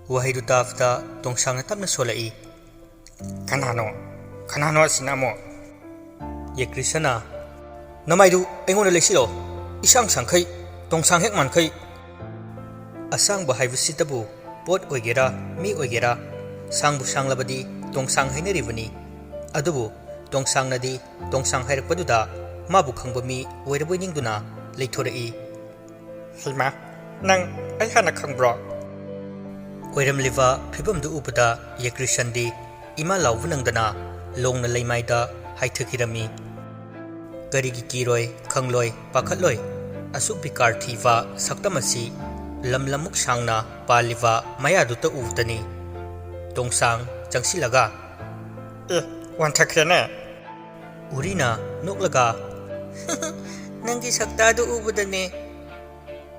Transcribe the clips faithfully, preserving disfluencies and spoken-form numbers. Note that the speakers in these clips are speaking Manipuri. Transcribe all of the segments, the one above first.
ꯋꯥꯍꯩꯗꯨ ꯇꯥꯕꯗ ꯇꯣꯡꯁꯥꯡꯅ ꯇꯞꯅ ꯁꯣꯜꯂꯛꯏ꯫ "ꯀꯅꯥꯅꯣ? ꯀꯅꯥꯅꯣ ꯑꯁꯤꯅ ꯑꯃꯨꯛ?" ꯌꯦꯀ꯭ꯔꯤꯁꯅ, "ꯅꯃꯥꯏꯗꯨ ꯑꯩꯉꯣꯟꯗ ꯂꯩꯁꯤꯜꯂꯣ꯫ ꯏꯁꯥꯡ ꯁꯥꯡꯈꯩ, ꯇꯣꯡꯁꯥꯡ ꯍꯦꯛ ꯃꯥꯟꯈꯩ꯫ ꯑꯁꯥꯡꯕ ꯍꯥꯏꯕꯁꯤꯗꯕꯨ ꯄꯣꯠ ꯑꯣꯏꯒꯦꯔꯥ, ꯃꯤ ꯑꯣꯏꯒꯦꯔꯥ, ꯁꯥꯡꯕꯨ ꯁꯥꯡꯂꯕꯗꯤ ꯇꯣꯡꯁꯥꯡ ꯍꯥꯏꯅꯔꯤꯕꯅꯤ꯫ ꯑꯗꯨꯕꯨ ꯇꯣꯡꯁꯥꯡꯅꯗꯤ ꯇꯣꯡꯁꯥꯡ ꯍꯥꯏꯔꯛꯄꯗꯨꯗ ꯃꯥꯕꯨ ꯈꯪꯕ ꯃꯤ ꯑꯣꯏꯔꯕꯣꯏ ꯅꯤꯡꯗꯨꯅ ꯂꯩꯊꯣꯔꯛꯏ꯫" "ꯍꯩꯃꯥ, ꯅꯪ ꯑꯩ ꯍꯥꯟꯅ ꯈꯪꯕ꯭ꯔꯣ?" ꯑꯣꯏꯔꯝꯂꯤꯕ ꯐꯤꯕꯝꯗꯨ ꯎꯕꯗ ꯌꯦꯀ꯭ꯔꯤꯁꯟꯗꯤ ꯏꯃꯥ ꯂꯥꯎꯕ ꯅꯪꯗꯅ ꯂꯣꯡꯅ ꯂꯩꯃꯥꯏꯗ ꯍꯥꯏꯊꯈꯤꯔꯝꯃꯤ꯫ ꯀꯔꯤꯒꯤ ꯀꯤꯔꯣꯏ, ꯈꯪꯂꯣꯏ, ꯄꯥꯈꯠꯂꯣꯏ? ꯑꯁꯨꯛ ꯕꯤꯀꯥꯔ ꯊꯤꯕ ꯁꯛꯇꯝ ꯑꯁꯤ ꯂꯝ ꯂꯝꯃꯨꯛ ꯁꯥꯡꯅ ꯄꯥꯜꯂꯤꯕ ꯃꯌꯥꯗꯨꯇ ꯎꯕꯗꯅꯤ꯫ ꯇꯣꯡꯁꯥꯡ ꯆꯪꯁꯤꯜꯂꯒ, "ꯑꯦ, ꯋꯥꯟꯊꯈ꯭ꯔꯦꯅꯦ!" ꯎꯔꯤꯅ ꯅꯣꯛꯂꯒ, "ꯅꯪꯒꯤ ꯁꯛꯇꯥꯗꯨ ꯎꯕꯗꯅꯦ꯫"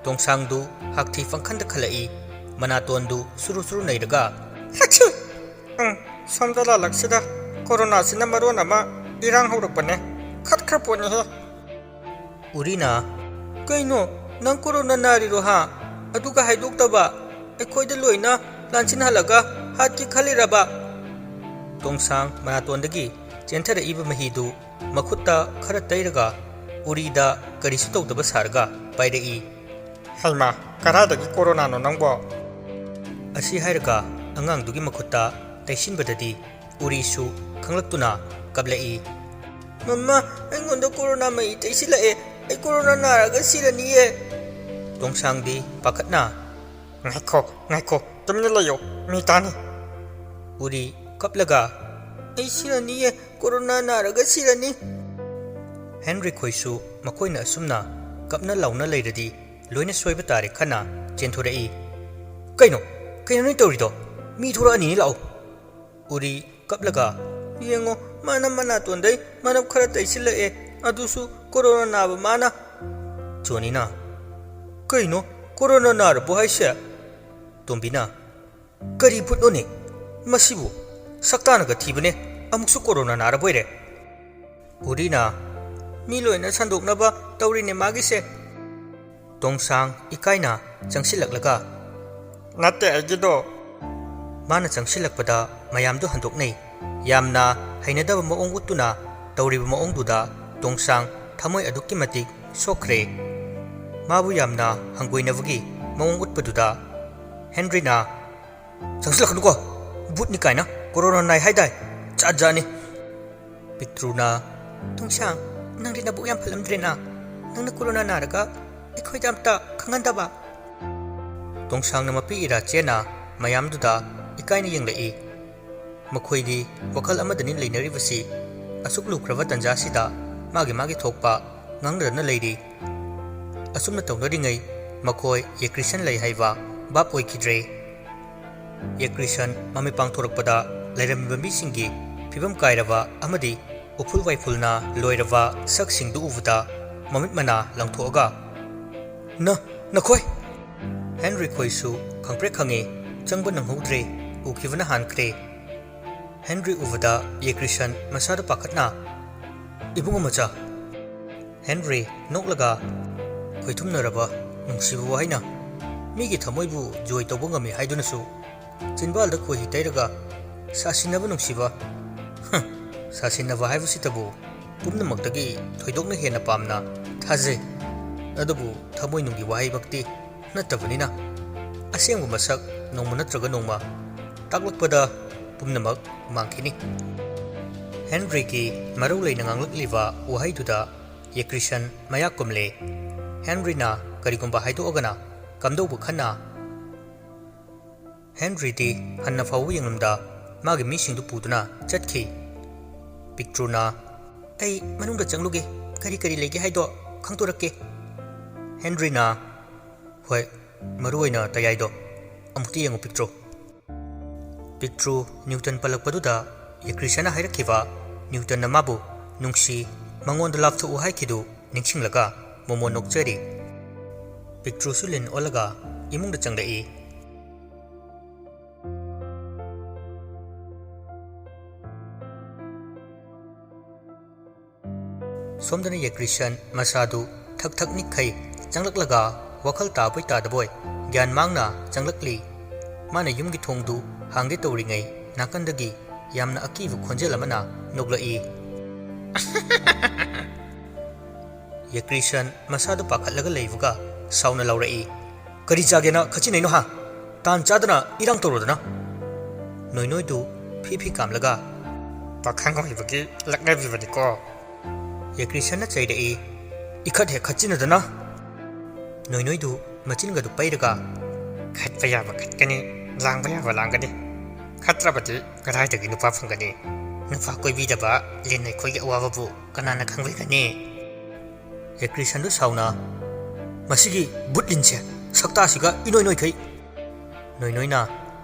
ꯇꯣꯡꯁꯥꯡꯗꯨ ꯍꯥꯛꯊꯤ ꯄꯪꯈꯟꯗ ꯈꯜꯂꯛꯏ꯫ ꯃꯅꯥꯇꯣꯟꯗꯨ ꯁꯨꯔꯨ ꯁꯨꯔꯨ ꯅꯩꯔꯒ, "ꯍꯥꯆꯨ! ꯎꯝ, ꯁꯣꯝꯗ ꯂꯥꯜꯂꯛꯁꯤꯗ꯫ ꯀꯣꯔꯣꯅꯥꯁꯤꯅ ꯃꯔꯣꯟ ꯑꯃ ꯏꯔꯥꯡ ꯍꯧꯔꯛꯄꯅꯦ꯫ ꯈꯠꯈ꯭ꯔ ꯄꯣꯠꯅꯤꯍꯦ꯫" ꯎꯔꯤꯅ, "ꯀꯩꯅꯣ, ꯅꯪ ꯀꯣꯔꯣꯅꯥ ꯅꯥꯔꯤꯔꯣ ꯍꯥ? ꯑꯗꯨꯒ ꯍꯥꯏꯗꯣꯛꯇꯕ? ꯑꯩꯈꯣꯏꯗ ꯂꯣꯏꯅ ꯂꯥꯟꯁꯤꯟꯍꯜꯂꯒ ꯍꯥꯠꯀꯦ ꯈꯜꯂꯤꯔꯕ?" ꯇꯣꯡꯁꯥꯡ ꯃꯅꯥꯇꯣꯟꯗꯒꯤ ꯆꯦꯟꯊꯔꯛꯏꯕ ꯃꯍꯤꯗꯨ ꯃꯈꯨꯠꯇ ꯈꯔ ꯇꯩꯔꯒ ꯎꯔꯤꯗ ꯀꯔꯤꯁꯨ ꯇꯧꯗꯕ ꯁꯥꯔꯒ ꯄꯥꯏꯔꯛꯏ꯫ "ꯍꯩꯃꯥ, ꯀꯗꯥꯏꯗꯒꯤ ꯀꯣꯔꯣꯅꯥꯅꯣ ꯅꯪꯕꯣ?" ꯑꯁꯤ ꯍꯥꯏꯔꯒ ꯑꯉꯥꯡꯗꯨꯒꯤ ꯃꯈꯨꯠꯇ ꯇꯩꯁꯤꯟꯕꯗꯗꯤ ꯎꯔꯤꯁꯨ ꯈꯪꯂꯛꯇꯨꯅ ꯀꯞꯂꯛꯏ꯫ "ꯃꯃꯥ, ꯑꯩꯉꯣꯟꯗ ꯀꯣꯔꯣꯅꯥ ꯃꯍꯤ ꯇꯩꯁꯤꯜꯂꯛꯑꯦ꯫ ꯑꯩ ꯀꯣꯔꯣꯅꯥ ꯅꯥꯔꯒ ꯁꯤꯔꯅꯤꯌꯦ꯫" ꯇꯣꯡꯁꯥꯡꯗꯤ ꯄꯥꯈꯠꯅ, "ꯉꯥꯏꯈꯣ, ꯉꯥꯏꯈꯣ, ꯇꯨꯃꯤꯟꯅ ꯂꯩꯌꯣ, ꯃꯤ ꯇꯥꯅꯤ꯫" ꯎꯔꯤ ꯀꯞꯂꯒ, "ꯑꯩ ꯁꯤꯔꯅꯤꯌꯦ, ꯀꯣꯔꯣꯅꯥ ꯅꯥꯔꯒ ꯁꯤꯔꯅꯤ꯫" ꯍꯦꯟꯔꯤꯛ ꯈꯣꯏꯁꯨ ꯃꯈꯣꯏꯅ ꯑꯁꯨꯝꯅ ꯀꯞꯅ ꯂꯥꯎꯅ ꯂꯩꯔꯗꯤ ꯂꯣꯏꯅ ꯁꯣꯏꯕ ꯇꯥꯔꯦ ꯈꯟꯅ ꯆꯦꯟꯊꯣꯔꯛꯏ꯫ "ꯀꯩꯅꯣ? ꯀꯩꯅꯣ ꯅꯣꯏ ꯇꯧꯔꯤꯗꯣ? ꯃꯤ ꯊꯣꯔꯛꯑꯅꯤꯅꯦ, ꯂꯥꯛꯑꯣ꯫" ꯎꯔꯤ ꯀꯞꯂꯒ, "ꯌꯦꯡꯉꯣ, ꯃꯥꯅ ꯃꯅꯥꯇꯣꯟꯗꯩ ꯃꯅꯞ ꯈꯔ ꯇꯩꯁꯤꯜꯂꯛꯑꯦ, ꯑꯗꯨꯁꯨ ꯀꯣꯔꯣꯅꯥ ꯅꯥꯕ ꯃꯥꯅ꯫" ꯖꯣꯅꯤꯅ, "ꯀꯩꯅꯣ, ꯀꯣꯔꯣꯅꯥ ꯅꯥꯔꯕꯣ ꯍꯥꯏꯁꯦ?" ꯇꯣꯝꯕꯤꯅ, "ꯀꯔꯤ ꯚꯨꯠꯅꯣꯅꯦ? ꯃꯁꯤꯕꯨ ꯁꯛꯇꯥꯅꯒ ꯊꯤꯕꯅꯦ, ꯑꯃꯨꯛꯁꯨ ꯀꯣꯔꯣꯅꯥ ꯅꯥꯔꯕꯣꯏꯔꯦ꯫" ꯎꯔꯤꯅ, "ꯃꯤ ꯂꯣꯏꯅ ꯁꯟꯗꯣꯛꯅꯕ ꯇꯧꯔꯤꯅꯦ ꯃꯥꯒꯤꯁꯦ꯫" ꯇꯣꯡꯁꯥꯡ ꯏꯀꯥꯏꯅ ꯆꯪꯁꯤꯜꯂꯛꯂꯒ, "ꯅꯠꯇꯦ ꯑꯩꯒꯤꯗꯣ, ꯃꯥꯅ ꯆꯪꯁꯤꯜꯂꯛꯄꯗ ꯃꯌꯥꯝꯗꯨ ꯍꯟꯗꯣꯛꯅꯩ꯫ ꯌꯥꯝꯅ ꯍꯩꯅꯗꯕ ꯃꯑꯣꯡ ꯎꯠꯇꯨꯅ ꯇꯧꯔꯤꯕ ꯃꯑꯣꯡꯗꯨꯗ ꯇꯣꯡꯁꯥꯡ ꯊꯃꯣꯏ ꯑꯗꯨꯛꯀꯤ ꯃꯇꯤꯛ ꯁꯣꯛꯈ꯭ꯔꯦ꯫ ꯃꯥꯕꯨ ꯌꯥꯝꯅ ꯍꯪꯒꯣꯏꯅꯕꯒꯤ ꯃꯑꯣꯡ ꯎꯠꯄꯗꯨꯗ ꯍꯦꯟꯔꯤꯅ, "ꯆꯪꯁꯤꯜꯂꯛꯀꯅꯨꯀꯣ, ꯚꯨꯠꯅꯤ ꯀꯥꯏꯅ, ꯀꯣꯔꯣꯅꯥ ꯅꯥꯏ ꯍꯥꯏꯗꯥꯏ? ꯖꯥꯠ ꯖꯥꯠꯅꯤ!" ꯄꯤꯛꯇ꯭ꯔꯨꯅ, "ꯇꯣꯡꯁꯥꯡ, ꯅꯪꯗꯤ ꯅꯕꯨꯛ ꯌꯥꯝ ꯐꯠꯂꯝꯗ꯭ꯔꯦꯅ꯫ ꯅꯪꯅ ꯀꯣꯔꯣꯅꯥ ꯅꯥꯔꯒ ꯑꯩꯈꯣꯏꯗ ꯑꯝꯇ ꯈꯪꯍꯟꯗꯕ?" ꯇꯣꯡꯁꯥꯡꯅ ꯃꯄꯤ ꯏꯔꯥ ꯆꯦꯟꯅ ꯃꯌꯥꯝꯗꯨꯗ ꯏꯀꯥꯏꯅ ꯌꯦꯡꯂꯛꯏ꯫ ꯃꯈꯣꯏꯗꯤ ꯋꯥꯈꯜ ꯑꯃꯗꯅꯤ ꯂꯩꯅꯔꯤꯕꯁꯤ꯫ ꯑꯁꯨꯛ ꯂꯨꯈ꯭ꯔꯕ ꯇꯟꯖꯥꯁꯤꯗ ꯃꯥꯒꯤ ꯃꯥꯒꯤ ꯊꯣꯛꯄ ꯉꯥꯡꯅꯗꯅ ꯂꯩꯔꯤ꯫ ꯑꯁꯨꯝꯅ ꯇꯧꯅꯔꯤꯉꯩ ꯃꯈꯣꯏ ꯌꯦꯀ꯭ꯔꯤꯁꯟ ꯂꯩ ꯍꯥꯏꯕ ꯚꯥꯞ ꯑꯣꯏꯈꯤꯗ꯭ꯔꯦ꯫ ꯌꯦꯀ꯭ꯔꯤꯁꯟ ꯃꯃꯤꯠ ꯄꯥꯡꯊꯣꯔꯛꯄꯗ ꯂꯩꯔꯝꯃꯤꯕ ꯃꯤꯁꯤꯡꯒꯤ ꯐꯤꯕꯝ ꯀꯥꯏꯔꯕ ꯑꯃꯗꯤ ꯎꯐꯨꯜ ꯋꯥꯏꯐꯨꯜꯅ ꯂꯣꯏꯔꯕ ꯁꯛꯁꯤꯡꯗꯨ ꯎꯕꯗ ꯃꯃꯤꯠ ꯃꯅꯥ ꯂꯪꯊꯣꯛꯑꯒ, "ꯅ-, ꯅꯈꯣꯏ!" ꯍꯦꯟꯔꯤ ꯈꯣꯏꯁꯨ ꯈꯪꯄ꯭ꯔꯦꯛ ꯈꯪꯉꯤ, ꯆꯪꯕ ꯅꯪꯍꯧꯗ꯭ꯔꯦ, ꯎꯈꯤꯕꯅ ꯍꯥꯟꯈ꯭ꯔꯦ꯫ ꯍꯦꯟꯔꯤ ꯎꯕꯗ ꯌꯦꯀ꯭ꯔꯤꯁꯟ ꯃꯁꯥꯗ ꯄꯥꯈꯠꯅ, "ꯏꯕꯨꯡꯉꯣ ꯃꯆꯥ!" ꯍꯦꯟꯔꯤ ꯅꯣꯛꯂꯒ, "ꯈꯣꯏꯊꯨꯝꯅꯔꯕ ꯅꯨꯡꯁꯤꯕ ꯋꯥꯍꯩꯅ ꯃꯤꯒꯤ ꯊꯃꯣꯏꯕꯨ ꯖꯣꯏ ꯇꯧꯕ ꯉꯝꯃꯤ ꯍꯥꯏꯗꯨꯅꯁꯨ, ꯆꯤꯟꯕꯥꯜꯗ ꯈꯣꯏꯍꯤ ꯇꯩꯔꯒ ꯁꯥꯁꯤꯟꯅꯕ ꯅꯨꯡꯁꯤꯕ꯫ ꯍ, ꯁꯥꯁꯤꯟꯅꯕ ꯍꯥꯏꯕꯁꯤꯇꯕꯨ ꯄꯨꯝꯅꯃꯛꯇꯒꯤ ꯊꯣꯏꯗꯣꯛꯅ ꯍꯦꯟꯅ ꯄꯥꯝꯅ ꯊꯥꯖꯩ꯫ ꯑꯗꯨꯕꯨ ꯊꯃꯣꯏꯅꯨꯡꯒꯤ ꯋꯥꯍꯩꯃꯛꯇꯤ ꯅꯠꯇꯕꯅꯤꯅ, ꯑꯁꯦꯡꯕ ꯃꯁꯛ ꯅꯣꯡꯃ ꯅꯠꯇ꯭ꯔꯒ ꯅꯣꯡꯃ ꯇꯥꯛꯂꯛꯄꯗ ꯄꯨꯝꯅꯃꯛ ꯃꯥꯡꯈꯤꯅꯤ꯫" ꯍꯦꯟꯔꯤꯒꯤ ꯃꯔꯧ ꯂꯩꯅ ꯉꯥꯡꯂꯛꯂꯤꯕ ꯋꯥꯍꯩꯗꯨꯗ ꯌꯦꯀ꯭ꯔꯤꯁꯟ ꯃꯌꯥ ꯀꯨꯝꯂꯦ꯫ ꯍꯦꯟꯔꯤꯅ ꯀꯔꯤꯒꯨꯝꯕ ꯍꯥꯏꯗꯣꯛꯑꯒꯅ ꯀꯝꯗꯧꯕ ꯈꯟꯅ? ꯍꯦꯟꯔꯤꯗꯤ ꯍꯟꯅ ꯐꯥꯎꯕ ꯌꯦꯡꯂꯝꯗ ꯃꯥꯒꯤ ꯃꯤꯁꯤꯡꯗꯨ ꯄꯨꯗꯨꯅ ꯆꯠꯈꯤ꯫ ꯄꯤꯛꯇ꯭ꯔꯨꯅ, "ꯑꯩ ꯃꯅꯨꯡꯗ ꯆꯪꯂꯨꯒꯦ, ꯀꯔꯤ ꯀꯔꯤ ꯂꯩꯒꯦ ꯍꯥꯏꯗꯣ ꯈꯪꯗꯣꯔꯛꯀꯦ꯫" ꯍꯦꯟꯔꯤꯅ, "ꯍꯣꯏ, ꯃꯔꯨ ꯑꯣꯏꯅ ꯇꯌꯥꯏꯗꯣ ꯑꯃꯨꯛꯇ ꯌꯦꯡꯉꯨ, ꯄꯤꯛꯇ꯭ꯔꯨ꯫" ꯄꯤꯛꯇ꯭ꯔꯨ ꯅ꯭ꯌꯨꯇꯟ ꯄꯜꯂꯛꯄꯗꯨꯗ ꯌꯦꯀ꯭ꯔꯤꯁꯟꯅ ꯍꯥꯏꯔꯛꯈꯤꯕ, ꯅ꯭ꯌꯨꯇꯟꯅ ꯃꯥꯕꯨ ꯅꯨꯡꯁꯤ, ꯃꯉꯣꯟꯗ ꯂꯥꯞꯊꯣꯛꯎ ꯍꯥꯏꯈꯤꯗꯨ ꯅꯤꯡꯁꯤꯡꯂꯒ ꯃꯣꯃꯣꯟ ꯅꯣꯛꯆꯔꯤ꯫ ꯄꯤꯛꯇ꯭ꯔꯨꯁꯨ ꯂꯤꯟ ꯑꯣꯜꯂꯒ ꯏꯃꯨꯡꯗ ꯆꯪꯂꯛꯏ꯫ ꯁꯣꯝꯗꯅ ꯌꯦꯀ꯭ꯔꯤꯁꯟ ꯃꯁꯥꯗꯨ ꯊꯛ ꯊꯛ ꯅꯤꯛꯈꯩ ꯆꯪꯂꯛꯂꯒ ꯋꯥꯈꯜ ꯇꯥꯕꯣꯏ ꯇꯥꯗꯕꯣꯏ ꯒ꯭ꯌꯥꯟ ꯃꯥꯡꯅ ꯆꯪꯂꯛꯂꯤ꯫ ꯃꯥꯅ ꯌꯨꯝꯒꯤ ꯊꯣꯡꯗꯨ ꯍꯥꯡꯒꯦ ꯇꯧꯔꯤꯉꯩ ꯅꯥꯀꯟꯗꯒꯤ ꯌꯥꯝꯅ ꯑꯀꯤꯕ ꯈꯣꯟꯖꯦꯜ ꯑꯃꯅ ꯅꯣꯛꯂꯛꯏ꯫ ꯌꯦꯀ꯭ꯔꯤꯁꯟ ꯃꯁꯥꯗꯨ ꯄꯥꯈꯠꯂꯒ ꯂꯩꯕꯒ ꯁꯥꯎꯅ ꯂꯥꯎꯔꯛꯏ, "ꯀꯔꯤ ꯆꯥꯒꯦꯅ ꯈꯠꯆꯤꯟꯅꯩꯅꯣ ꯍꯥ? ꯇꯥꯟ ꯆꯥꯗꯅ ꯏꯔꯥꯡ ꯇꯧꯔꯗꯅ!" ꯅꯣꯏꯅꯣꯏꯗꯨ ꯐꯤ ꯐꯤ ꯀꯥꯝꯂꯒ, "ꯄꯥꯈꯪ ꯑꯣꯏꯕꯒꯤ ꯂꯛꯅꯕꯤꯕꯅꯤꯀꯣ!" ꯌꯦꯀ꯭ꯔꯤꯁꯟꯅ ꯆꯩꯔꯛꯏ, "ꯏꯈꯠ ꯍꯦꯛ ꯈꯠꯆꯤꯟꯅꯗꯅ!" ꯅꯣꯏꯅꯣꯏꯗꯨ ꯃꯆꯤꯟꯒꯗꯨ ꯄꯩꯔꯒ, "ꯈꯠꯄ ꯌꯥꯕ ꯈꯠꯀꯅꯤ, ꯂꯥꯡꯕ ꯌꯥꯕ ꯂꯥꯡꯒꯅꯤ꯫ ꯈꯠꯇ꯭ꯔꯕꯗꯤ ꯀꯗꯥꯏꯗꯒꯤ ꯅꯨꯄꯥ ꯐꯪꯒꯅꯤ? ꯅꯨꯄꯥ ꯀꯣꯏꯕꯤꯗꯕ ꯂꯤꯟ ꯑꯩꯈꯣꯏꯒꯤ ꯑꯋꯥꯕꯕꯨ ꯀꯅꯥꯅ ꯈꯪꯕꯤꯒꯅꯤ?" ꯌꯦꯀ꯭ꯔꯤꯁꯟꯗꯨ ꯁꯥꯎꯅ, "ꯃꯁꯤꯒꯤ ꯕꯨꯠ ꯂꯤꯟꯁꯦ ꯁꯛꯇꯥꯁꯤꯒ ꯏꯅꯣꯏ ꯅꯣꯏꯈꯩ!" ꯅꯣꯏꯅꯣꯏꯅ,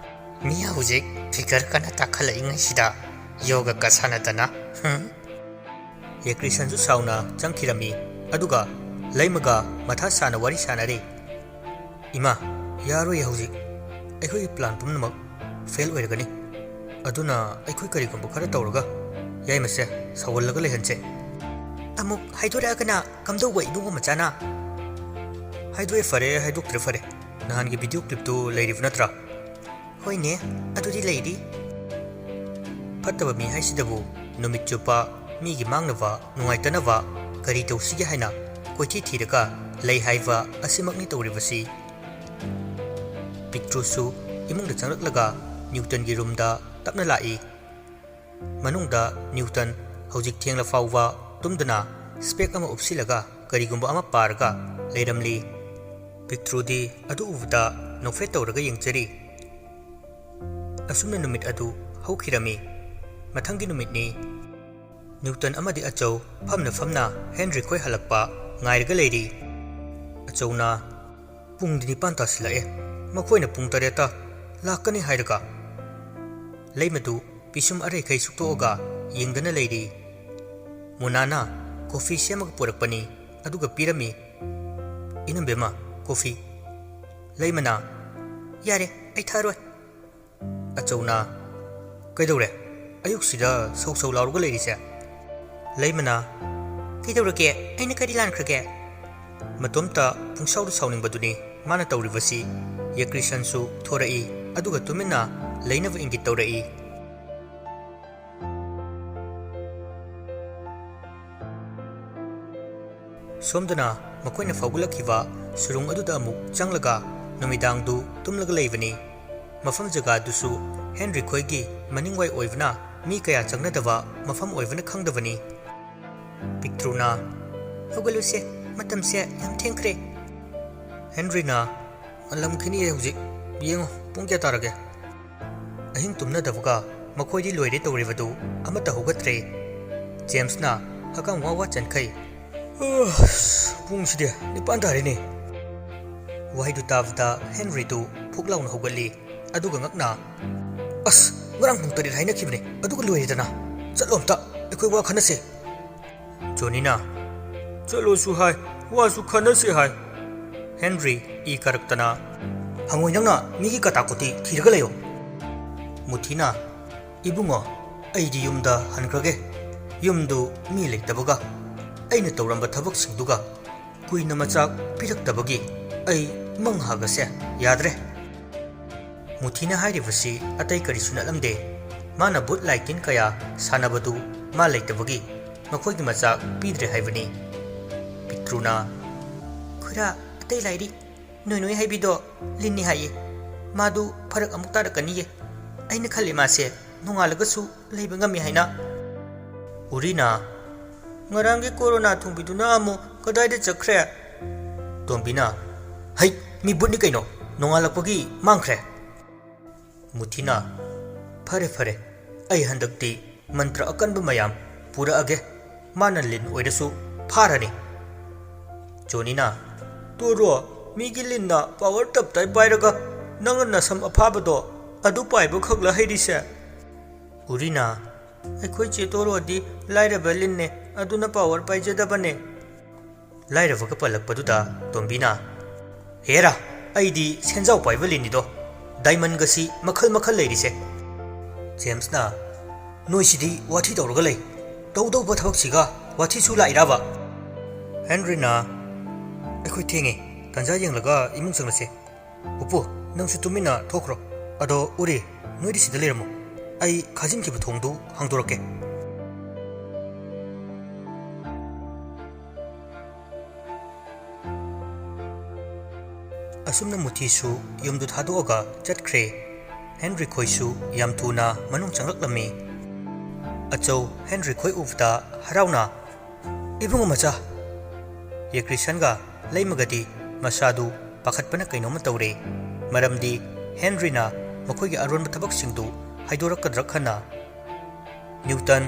"ꯃꯤ ꯍꯧꯖꯤꯛ ꯐꯤꯒꯔ ꯀꯟꯅ ꯇꯥꯈꯠꯂꯛꯏꯉꯩꯁꯤꯗ ꯌꯣꯒ ꯀ ꯁꯥꯟꯅꯗꯅ, ꯍꯨꯝ?" ꯌꯦꯀ꯭ꯔꯤꯁꯟꯁꯨ ꯁꯥꯎꯅ ꯆꯪꯈꯤꯔꯝꯃꯤ꯫ ꯑꯗꯨꯒ ꯂꯩꯃꯒ ꯃꯊꯥ ꯁꯥꯅ ꯋꯥꯔꯤ ꯁꯥꯅꯔꯤ꯫ "ꯏꯃꯥ, ꯌꯥꯔꯣꯏꯌꯦ ꯍꯧꯖꯤꯛ꯫ ꯑꯩꯈꯣꯏꯒꯤ ꯄ꯭ꯂꯥꯟ ꯄꯨꯝꯅꯃꯛ ꯐꯦꯜ ꯑꯣꯏꯔꯒꯅꯤ꯫ ꯑꯗꯨꯅ ꯑꯩꯈꯣꯏ ꯀꯔꯤꯒꯨꯝꯕ ꯈꯔ ꯇꯧꯔꯒ ꯌꯥꯏꯃꯁꯦ ꯁꯥꯎꯍꯜꯂꯒ ꯂꯩꯍꯟꯁꯦ꯫" "ꯑꯃꯨꯛ ꯍꯥꯏꯗꯣꯔꯛꯑꯒꯅ ꯀꯝꯗꯧꯕ ꯏꯕꯨꯡꯉꯣ ꯃꯆꯥꯅ?" "ꯍꯥꯏꯗꯣꯛꯑꯦ ꯐꯔꯦ, ꯍꯥꯏꯗꯣꯛꯇ꯭ꯔꯦ ꯐꯔꯦ꯫ ꯅꯍꯥꯟꯒꯤ ꯚꯤꯗꯤꯑꯣ ꯀ꯭ꯂꯤꯞꯇꯨ ꯂꯩꯔꯤꯕ ꯅꯠꯇ꯭ꯔꯥ?" "ꯍꯣꯏꯅꯦ, ꯑꯗꯨꯗꯤ ꯂꯩꯔꯤ꯫" ꯐꯠꯇꯕ ꯃꯤ ꯍꯥꯏꯁꯤꯗꯕꯨ ꯅꯨꯃꯤꯠ ꯆꯨꯞꯄ ꯃꯤꯒꯤ ꯃꯥꯡꯅꯕ, ꯅꯨꯡꯉꯥꯏꯇꯅꯕ ꯀꯔꯤ ꯇꯧꯁꯤꯒꯦ ꯍꯥꯏꯅ ꯀꯣꯏꯊꯤ ꯊꯤꯔꯒ ꯂꯩ ꯍꯥꯏꯕ ꯑꯁꯤꯃꯛꯅꯤ ꯇꯧꯔꯤꯕꯁꯤ꯫ ꯄꯤꯛꯇ꯭ꯔꯨꯁꯨ ꯏꯃꯨꯡꯗ ꯆꯪꯂꯛꯂꯒ ꯅ꯭ꯌꯨꯇꯟꯒꯤ ꯔꯨꯝꯗ ꯇꯞꯅ ꯂꯥꯛꯏ꯫ ꯃꯅꯨꯡꯗ ꯅ꯭ꯌꯨꯇꯟ ꯍꯧꯖꯤꯛ ꯊꯦꯡꯂ ꯐꯥꯎꯕ ꯇꯨꯝꯗꯅ ꯁ꯭ꯄꯦꯛ ꯑꯃ ꯎꯞꯁꯤꯜꯂꯒ ꯀꯔꯤꯒꯨꯝꯕ ꯑꯃ ꯄꯥꯔꯒ ꯂꯩꯔꯝꯂꯤ꯫ ꯄꯤꯛꯇ꯭ꯔꯨꯗꯤ ꯑꯗꯨ ꯎꯕꯗ ꯅꯣꯛꯐꯦꯠ ꯇꯧꯔꯒ ꯌꯦꯡꯖꯔꯤ꯫ ꯑꯁꯨꯝꯅ ꯅꯨꯃꯤꯠ ꯑꯗꯨ ꯍꯧꯈꯤꯔꯝꯃꯤ꯫ ꯃꯊꯪꯒꯤ ꯅꯨꯃꯤꯠꯅꯤ꯫ ꯅ꯭ꯌꯨꯇꯟ ꯑꯃꯗꯤ ꯑꯆꯧ ꯐꯝꯅ ꯐꯝꯅ ꯍꯦꯟꯔꯤ ꯈꯣꯏ ꯍꯜꯂꯛꯄ ꯉꯥꯏꯔꯒ ꯂꯩꯔꯤ꯫ ꯑꯆꯧꯅ, "ꯄꯨꯡꯗꯤ ꯅꯤꯄꯥꯟ ꯇꯥꯁꯤꯜꯂꯛꯑꯦ, ꯃꯈꯣꯏꯅ ꯄꯨꯡ ꯇꯔꯦꯠꯇ ꯂꯥꯛꯀꯅꯤ ꯍꯥꯏꯔꯒ?" ꯂꯩꯃꯗꯨ ꯄꯤꯁꯨꯝ ꯑꯔꯩꯈꯩ ꯁꯨꯛꯇꯣꯛꯑꯒ ꯌꯦꯡꯗꯅ ꯂꯩꯔꯤ꯫ ꯃꯨꯅꯥꯅ ꯀꯣꯐꯤ ꯁꯦꯝꯃꯒ ꯄꯨꯔꯛꯄꯅꯤ, ꯑꯗꯨꯒ ꯄꯤꯔꯝꯃꯤ꯫ "ꯏꯅꯝꯕꯦꯝꯃ, ꯀꯣꯐꯤ꯫" ꯂꯩꯃꯅ, "ꯌꯥꯔꯦ, ꯑꯩ ꯊꯛꯑꯔꯣꯏ꯫" ꯑꯆꯧꯅ, "ꯀꯩꯗꯧꯔꯦ? ꯑꯌꯨꯛꯁꯤꯗ ꯁꯧ ꯁꯧ ꯂꯥꯎꯔꯒ ꯂꯩꯔꯤꯁꯦ?" ꯂꯩꯃꯅ, "ꯀꯩꯗꯧꯔꯒꯦ? ꯑꯩꯅ ꯀꯔꯤ ꯂꯥꯟꯈ꯭ꯔꯒꯦ?" ꯃꯇꯣꯝꯇ ꯄꯨꯡꯁꯥꯎꯗ ꯁꯥꯎꯅꯤꯡꯕꯗꯨꯅꯤ ꯃꯥꯅ ꯇꯧꯔꯤꯕꯁꯤ꯫ ꯌꯦꯀ꯭ꯔꯤꯁꯟꯁꯨ ꯊꯣꯔꯛꯏ, ꯑꯗꯨꯒ ꯇꯨꯃꯤꯟꯅ ꯂꯩꯅꯕ ꯏꯪꯒꯤꯠ ꯇꯧꯔꯛꯏ꯫ ꯁꯣꯝꯗꯅ ꯃꯈꯣꯏꯅ ꯐꯥꯎꯒꯠꯂꯛꯈꯤꯕ ꯁꯨꯔꯨꯡ ꯑꯗꯨꯗ ꯑꯃꯨꯛ ꯆꯪꯂꯒ ꯅꯨꯃꯤꯗꯥꯡꯗꯨ ꯇꯨꯝꯂꯒ ꯂꯩꯕꯅꯤ꯫ ꯃꯐꯝ ꯖꯒꯥꯗꯨꯁꯨ ꯍꯦꯟꯔꯤ ꯈꯣꯏꯒꯤ ꯃꯅꯤꯡꯋꯥꯏ ꯑꯣꯏꯕꯅ ꯃꯤ ꯀꯌꯥ ꯆꯪꯅꯗꯕ ꯃꯐꯝ ꯑꯣꯏꯕꯅ ꯈꯪꯗꯕꯅꯤ꯫ ꯄꯤꯛꯇ꯭ꯔꯨꯅ, "ꯍꯧꯒꯠꯂꯨꯁꯦ, ꯃꯇꯝꯁꯦ ꯌꯥꯝ ꯊꯦꯡꯈ꯭ꯔꯦ꯫" ꯍꯦꯟꯔꯤꯅ, "ꯉꯜꯂꯝꯈꯤꯅꯤꯌꯦ ꯍꯧꯖꯤꯛ꯫ ꯌꯦꯡꯉꯣ, ꯄꯨꯡ ꯀꯌꯥ ꯇꯥꯔꯒꯦ?" ꯑꯍꯤꯡ ꯇꯨꯝꯅꯗꯕꯒ ꯃꯈꯣꯏꯗꯤ ꯂꯣꯏꯔꯦ ꯇꯧꯔꯤꯕꯗꯨ ꯑꯃꯠꯇ ꯍꯧꯒꯠꯇ꯭ꯔꯦ꯫ ꯖꯦꯝꯁꯅ ꯍꯀꯥꯝ ꯋꯥ ꯋꯥ ꯆꯟꯈꯩ꯫ "ꯑꯁ, ꯄꯨꯡꯁꯤꯗꯤ ꯅꯤꯄꯥꯟ ꯇꯥꯔꯦꯅꯦ꯫" ꯋꯥꯍꯩꯗꯨ ꯇꯥꯕꯗ ꯍꯦꯟꯔꯤꯗꯨ ꯐꯨꯛ ꯂꯥꯎꯅ ꯍꯧꯒꯠꯂꯤ꯫ ꯑꯗꯨꯒ ꯉꯛꯅ, "ꯑꯁ, ꯉꯔꯥꯡ ꯄꯨꯡ ꯇꯔꯦꯠ ꯍꯥꯏꯅꯈꯤꯕꯅꯦ, ꯑꯗꯨꯒ ꯂꯣꯏꯔꯦꯗꯅ꯫ ꯆꯠꯂꯣ ꯑꯝꯇ, ꯑꯩꯈꯣꯏ ꯋꯥ ꯈꯟꯅꯁꯦ꯫" ꯖꯣꯅꯤꯅ, "ꯆꯠꯂꯣꯁꯨ ꯍꯥꯏ, ꯋꯥꯁꯨ ꯈꯟꯅꯁꯦ ꯍꯥꯏ꯫" ꯍꯦꯟꯔꯤ ꯏ ꯀꯥꯔꯛꯇꯅ, "ꯍꯪꯉꯣꯏ, ꯅꯪꯅ ꯃꯤꯒꯤ ꯀꯇꯥꯀꯨꯇꯤ ꯊꯤꯔꯒ ꯂꯩꯌꯣ꯫" ꯃꯨꯊꯤꯅ, "ꯏꯕꯨꯡꯉꯣ, ꯑꯩꯗꯤ ꯌꯨꯝꯗ ꯍꯟꯈ꯭ꯔꯒꯦ꯫ ꯌꯨꯝꯗꯨ ꯃꯤ ꯂꯩꯇꯕꯒ, ꯑꯩꯅ ꯇꯧꯔꯝꯕ ꯊꯕꯛꯁꯤꯡꯗꯨꯒ ꯀꯨꯏꯅ ꯃꯆꯥꯛ ꯄꯤꯔꯛꯇꯕꯒꯤ ꯑꯩ ꯃꯪ ꯍꯥꯒꯁꯦ ꯌꯥꯗ꯭ꯔꯦ꯫" ꯃꯨꯊꯤꯅ ꯍꯥꯏꯔꯤꯕꯁꯤ ꯑꯇꯩ ꯀꯔꯤꯁꯨ ꯅꯠꯂꯝꯗꯦ꯫ ꯃꯥꯅ ꯚꯨꯠ ꯂꯥꯏꯇꯤꯟ ꯀꯌꯥ ꯁꯥꯟꯅꯕꯗꯨ ꯃꯥ ꯂꯩꯇꯕꯒꯤ ꯃꯈꯣꯏꯒꯤ ꯃꯆꯥꯛ ꯄꯤꯗ꯭ꯔꯦ ꯍꯥꯏꯕꯅꯤ꯫ ꯄꯤꯛꯇ꯭ꯔꯨꯅ, "ꯈꯨꯔꯥ, ꯑꯇꯩ ꯂꯥꯏꯔꯤ꯫ ꯅꯣꯏ ꯅꯣꯏ ꯍꯥꯏꯕꯤꯗꯣ ꯂꯤꯟꯅꯤ ꯍꯥꯏꯌꯦ꯫ ꯃꯥꯗꯨ ꯐꯔꯛ ꯑꯃꯨꯛ ꯇꯥꯔꯛꯀꯅꯤꯌꯦ꯫ ꯑꯩꯅ ꯈꯜꯂꯤ ꯃꯥꯁꯦ ꯅꯣꯡꯉꯥꯜꯂꯒꯁꯨ ꯂꯩꯕ ꯉꯝꯃꯤ ꯍꯥꯏꯅ꯫" ꯎꯔꯤꯅ, "ꯉꯔꯥꯡꯒꯤ ꯀꯣꯔꯣꯅꯥ ꯊꯨꯡꯕꯤꯗꯨꯅ ꯑꯃꯨꯛ ꯀꯗꯥꯏꯗ ꯆꯠꯈ꯭ꯔꯦ?" ꯇꯣꯝꯕꯤꯅ, "ꯍꯩ, ꯃꯤ ꯚꯨꯠꯅꯤ ꯀꯩꯅꯣ, ꯅꯣꯡꯉꯥꯜꯂꯛꯄꯒꯤ ꯃꯥꯡꯈ꯭ꯔꯦ꯫" ꯃꯨꯊꯤꯅ, "ꯐꯔꯦ ꯐꯔꯦ, ꯑꯩ ꯍꯟꯗꯛꯇꯤ ꯃꯟꯇ꯭ꯔ ꯑꯀꯟꯕ ꯃꯌꯥꯝ ꯄꯨꯔꯛꯑꯒꯦ, ꯃꯥꯅ ꯂꯤꯟ ꯑꯣꯏꯔꯁꯨ ꯐꯥꯔꯅꯤ꯫" ꯖꯣꯅꯤꯅ, "ꯇꯣꯔꯣ, ꯃꯤꯒꯤ ꯂꯤꯟꯅ ꯄꯥꯋꯔ ꯇꯞꯇꯥꯏ ꯄꯥꯏꯔꯒ ꯅꯪꯅ ꯅꯁꯝ ꯑꯐꯥꯕꯗꯣ ꯑꯗꯨ ꯄꯥꯏꯕ ꯈꯛꯂ ꯍꯩꯔꯤꯁꯦ?" ꯎꯔꯤꯅ, "ꯑꯩꯈꯣꯏ ꯆꯦ ꯇꯣꯔꯣꯗꯤ ꯂꯥꯏꯔꯕ ꯂꯤꯟꯅꯦ, ꯑꯗꯨꯅ ꯄꯥꯋꯔ ꯄꯥꯏꯖꯗꯕꯅꯦ꯫" ꯂꯥꯏꯔꯕꯒ ꯄꯜꯂꯛꯄꯗꯨꯗ ꯇꯣꯝꯕꯤꯅ, "ꯍꯦꯔꯥ, ꯑꯩꯗꯤ ꯁꯦꯟꯖꯥꯎ ꯄꯥꯏꯕ ꯂꯤꯟꯅꯤꯗꯣ, ꯗꯥꯏꯃꯟꯒꯁꯤ ꯃꯈꯜ ꯃꯈꯜ ꯂꯩꯔꯤꯁꯦ꯫" ꯖꯦꯝꯁꯅ, "ꯅꯣꯏꯁꯤꯗꯤ ꯋꯥꯊꯤ ꯇꯧꯔꯒ ꯂꯩ, ꯇꯧꯗꯧꯕ ꯊꯕꯛꯁꯤꯒ ꯋꯥꯊꯤꯁꯨ ꯂꯥꯛꯏꯔꯕ?" ꯍꯦꯟꯔꯤꯅ, "ꯑꯩꯈꯣꯏ ꯊꯦꯡꯉꯦ, ꯇꯥꯟꯖꯥ ꯌꯦꯡꯂꯒ ꯏꯃꯨꯡ ꯆꯪꯂꯁꯦ꯫ ꯄꯨꯄꯨ, ꯅꯪꯁꯨ ꯇꯨꯃꯤꯟꯅ ꯊꯣꯛꯈ꯭ꯔꯣ꯫ ꯑꯗꯣ ꯎꯔꯤ, ꯅꯣꯏꯗꯤ ꯁꯤꯗ ꯂꯩꯔꯝꯃꯣ, ꯑꯩ ꯈꯥꯖꯤꯟꯈꯤꯕ ꯊꯣꯡꯗꯨ ꯍꯥꯡꯗꯣꯔꯛꯀꯦ꯫ ꯑꯁꯨꯝꯅ ꯃꯨꯊꯤꯁꯨ ꯌꯨꯝꯗꯨ ꯊꯥꯗꯣꯛꯑꯒ ꯆꯠꯈ꯭ꯔꯦ꯫ ꯍꯦꯟꯔꯤ ꯈꯣꯏꯁꯨ ꯌꯥꯝ ꯊꯨꯅ ꯃꯅꯨꯡ ꯆꯪꯂꯛꯂꯝꯃꯤ꯫ ꯑꯆꯧ ꯍꯦꯟꯔꯤ ꯈꯣꯏ ꯎꯕꯗ ꯍꯔꯥꯎꯅ, "ꯏꯕꯨꯡꯉꯣ ꯃꯆꯥ!" ꯌꯦꯀ꯭ꯔꯤꯁꯟꯒ ꯂꯩꯃꯒꯗꯤ ꯃꯁꯥꯗꯨ ꯄꯥꯈꯠꯄꯅ ꯀꯩꯅꯣꯝꯃ ꯇꯧꯔꯦ꯫ ꯃꯔꯝꯗꯤ ꯍꯦꯟꯔꯤꯅ ꯃꯈꯣꯏꯒꯤ ꯑꯔꯣꯟꯕ ꯊꯕꯛꯁꯤꯡꯗꯨ ꯍꯥꯏꯗꯣꯔꯛꯀꯗ꯭ꯔꯥ ꯈꯟꯅ꯫ ꯅ꯭ꯌꯨꯇꯟ,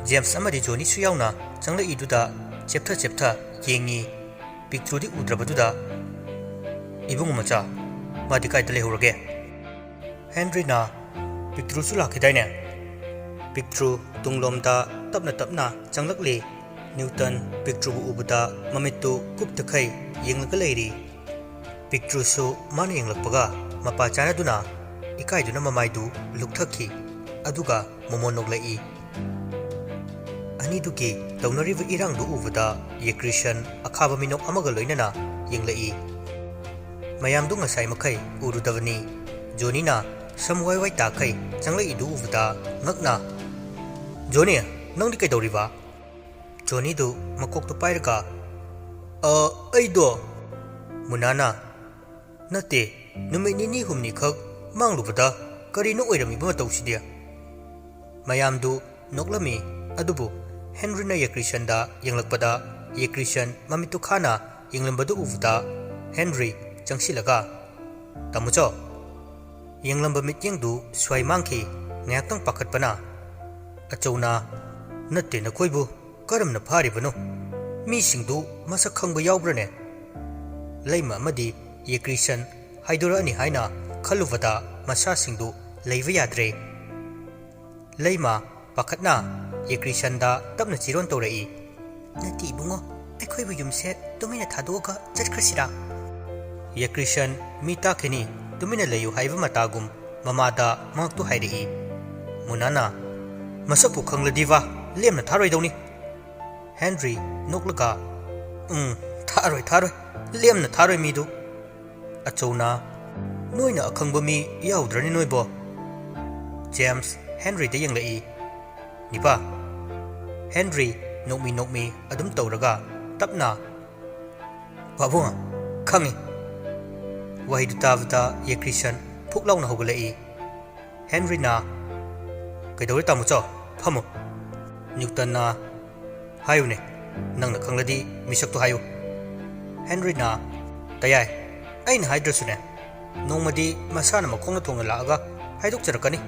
ꯖꯦꯝꯁ ꯑꯃꯗꯤ ꯖꯣꯅꯤꯁꯨ ꯌꯥꯎꯅ ꯆꯪꯂꯛꯏꯗꯨꯗ ꯆꯦꯞꯊ ꯆꯦꯞꯊ ꯌꯦꯡꯉꯤ꯫ ꯄꯤꯛꯇ꯭ꯔꯨꯗꯤ ꯎꯗ꯭ꯔꯕꯗꯨꯗ, "ꯏꯕꯨꯡꯉꯣ ꯃꯆꯥ, ꯃꯥꯗꯤ ꯀꯥꯏꯗ ꯂꯩꯍꯧꯔꯒꯦ?" ꯍꯦꯟꯔꯤꯅ, "ꯄꯤꯛꯇ꯭ꯔꯨꯁꯨ ꯂꯥꯛꯈꯤꯗꯥꯏꯅꯦ?" ꯄꯤꯛꯇ꯭ꯔꯨ ꯇꯨꯡꯂꯣꯝꯗ ꯇꯞꯅ ꯇꯞꯅ ꯆꯪꯂꯛꯂꯤ꯫ ꯅ꯭ꯌꯨꯇꯟ ꯄꯤꯛꯇ꯭ꯔꯨꯕꯨ ꯎꯕꯗ ꯃꯃꯤꯠꯇꯨ ꯀꯨꯞꯇꯈꯩ ꯌꯦꯡꯂꯒ ꯂꯩꯔꯤ꯫ ꯄꯤꯛꯇ꯭ꯔꯨꯁꯨ ꯃꯥꯅ ꯌꯦꯡꯂꯛꯄꯒ ꯃꯄꯥ ꯆꯥꯅꯗꯨꯅ ꯏꯀꯥꯏꯗꯨꯅ ꯃꯃꯥꯏꯗꯨ ꯂꯨꯛꯊꯈꯤ꯫ ꯑꯗꯨꯒ ꯃꯣꯃꯣꯟ ꯅꯣꯛꯂꯛꯏ꯫ ꯑꯅꯤꯗꯨꯒꯤ ꯇꯧꯅꯔꯤꯕ ꯏꯔꯥꯡꯗꯨ ꯎꯕꯗ ꯌꯦꯀ꯭ꯔꯤꯁꯟ ꯑꯈꯥꯕ ꯃꯤꯅꯣꯛ ꯑꯃꯒ ꯂꯣꯏꯅꯅ ꯌꯦꯡꯂꯛꯏ꯫ ꯃꯌꯥꯝꯗꯨ ꯉꯁꯥꯏ ꯃꯈꯩ ꯎꯔꯨꯗꯕꯅꯤ꯫ ꯖꯣꯅꯤꯅ ꯁꯝ ꯋꯥꯏ ꯋꯥꯏ ꯇꯥꯈꯩ ꯆꯪꯂꯛꯏꯗꯨ ꯎꯕꯗ ꯉꯛꯅ, "ꯖꯣꯅꯤ, ꯅꯪꯗꯤ ꯀꯩꯗꯧꯔꯤꯕ?" ꯖꯣꯅꯤꯗꯨ ꯃꯀꯣꯛꯇꯨ ꯄꯥꯏꯔꯒ, "ꯑ, ꯑꯩꯗꯣ," ꯃꯨꯅꯥꯅ, "ꯅꯠꯇꯦ, ꯅꯨꯃꯤꯠ ꯅꯤꯅꯤ ꯍꯨꯝꯅꯤꯈꯛ ꯃꯥꯡꯂꯨꯕꯗ ꯀꯔꯤꯅꯣ ꯑꯣꯏꯔꯝꯃꯤꯕ ꯃꯇꯧꯁꯤꯗꯤ?" ꯃꯌꯥꯝꯗꯨ ꯅꯣꯛꯂꯝꯃꯤ꯫ ꯑꯗꯨꯕꯨ ꯍꯦꯟꯔꯤꯅ ꯌꯦꯀ꯭ꯔꯤꯁꯟꯗ ꯌꯦꯡꯂꯛꯄꯗ, ꯌꯦꯀ꯭ꯔꯤꯁꯟ ꯃꯃꯤꯠꯇꯨ ꯈꯥꯅ ꯌꯦꯡꯂꯝꯕꯗꯨ ꯎꯕꯗ, ꯍꯦꯟꯔꯤ ꯆꯪꯁꯤꯜꯂꯒ, "ꯇꯥꯃꯣꯆꯧ!" ꯌꯦꯡꯂꯝꯕ ꯃꯤꯠꯌꯦꯡꯗꯨ ꯁ꯭ꯋꯥꯏ ꯃꯥꯡꯈꯤ꯫ ꯉꯥꯏꯍꯥꯛꯇꯪ ꯄꯥꯈꯠꯄꯅ, ꯑꯆꯧꯅ, "ꯅꯠꯇꯦ, ꯅꯈꯣꯏꯕꯨ ꯀꯔꯝꯅ ꯐꯥꯔꯤꯕꯅꯣ? ꯃꯤꯁꯤꯡꯗꯨ ꯃꯁꯛ ꯈꯪꯕ ꯌꯥꯎꯕ꯭ꯔꯅꯦ?" ꯂꯩꯃ ꯑꯃꯗꯤ ꯌꯦꯀ꯭ꯔꯤꯁꯟ ꯍꯥꯏꯗꯣꯔꯛꯑꯅꯤ ꯍꯥꯏꯅ ꯈꯜꯂꯨꯕꯗ ꯃꯁꯥꯁꯤꯡꯗꯨ ꯂꯩꯕ ꯌꯥꯗ꯭ꯔꯦ꯫ ꯂꯩꯃ ꯄꯥꯈꯠꯅ ꯌꯦꯀ꯭ꯔꯤꯁꯟꯗ ꯇꯞꯅ ꯆꯤꯔꯣꯟ ꯇꯧꯔꯛꯏ꯫ "ꯅꯠꯇꯦ ꯏꯕꯨꯡꯉꯣ, ꯑꯩꯈꯣꯏꯕꯨ ꯌꯨꯝꯁꯦ ꯇꯨꯃꯤꯟꯅ ꯊꯥꯗꯣꯛꯑꯒ ꯆꯠꯈ꯭ꯔꯁꯤꯔꯥ?" ꯌꯦꯀ꯭ꯔꯤꯁꯟ ꯃꯤ ꯇꯥꯈꯤꯅꯤ, ꯇꯨꯃꯤꯟꯅ ꯂꯩꯌꯨ ꯍꯥꯏꯕ ꯃꯇꯥꯒꯨꯝ ꯃꯃꯥꯗ ꯃꯍꯥꯛꯇꯨ ꯍꯥꯏꯔꯛꯏ꯫ ꯃꯨꯅꯥꯅ, "ꯃꯁꯛꯄꯨ ꯈꯪꯂꯗꯤꯕ, ꯂꯦꯝꯅ ꯊꯥꯔꯣꯏꯗꯧꯅꯤ꯫" ꯍꯦꯟꯔꯤ ꯅꯣꯛꯂꯒ, "ꯎꯝ, ꯊꯥꯔꯣꯏ, ꯊꯥꯔꯣꯏ, ꯂꯦꯝꯅ ꯊꯥꯔꯣꯏ ꯃꯤꯗꯨ꯫" ꯑꯆꯧꯅ, "ꯅꯣꯏꯅ ꯑꯈꯪꯕ ꯃꯤ ꯌꯥꯎꯗ꯭ꯔꯅꯤ ꯅꯣꯏꯕꯣ?" ꯖꯦꯝꯁ ꯍꯦꯟꯔꯤꯗ ꯌꯦꯡꯂꯛꯏ꯫ "ꯅꯤꯄꯥ?" ꯍꯦꯟꯔꯤ ꯅꯣꯛꯃꯤ ꯅꯣꯛꯃꯤ ꯑꯗꯨꯝ ꯇꯧꯔꯒ ꯇꯞꯅ, "ꯄꯥꯕꯨꯡ, ꯈꯪꯉꯤ꯫" ꯋꯥꯍꯩꯗꯨ ꯇꯥꯕꯗ ꯌꯦꯀ꯭ꯔꯤꯁꯟ ꯐꯨꯛ ꯂꯥꯎꯅ ꯍꯧꯒꯠꯂꯛꯏ꯫ ꯍꯦꯟꯔꯤꯅ, "ꯀꯩꯗꯧꯔꯦ ꯇꯥꯃꯣꯆꯧ? ꯐꯝꯃꯨ꯫" ꯅ꯭ꯌꯨꯇꯟꯅ, "ꯍꯥꯏꯌꯨꯅꯦ, ꯅꯪꯅ ꯈꯪꯂꯗꯤ ꯃꯤꯁꯛꯇꯣ ꯍꯥꯏꯌꯨ꯫" ꯍꯦꯟꯔꯤꯅ, "ꯇꯌꯥꯏ, ꯑꯩꯅ ꯍꯥꯏꯗ꯭ꯔꯁꯨꯅꯦ, ꯅꯣꯡꯃꯗꯤ ꯃꯁꯥꯅ ꯃꯈꯣꯡꯅ ꯊꯣꯡꯅ ꯂꯥꯛꯑꯒ ꯍꯥꯏꯗꯣꯛꯆꯔꯛꯀꯅꯤ꯫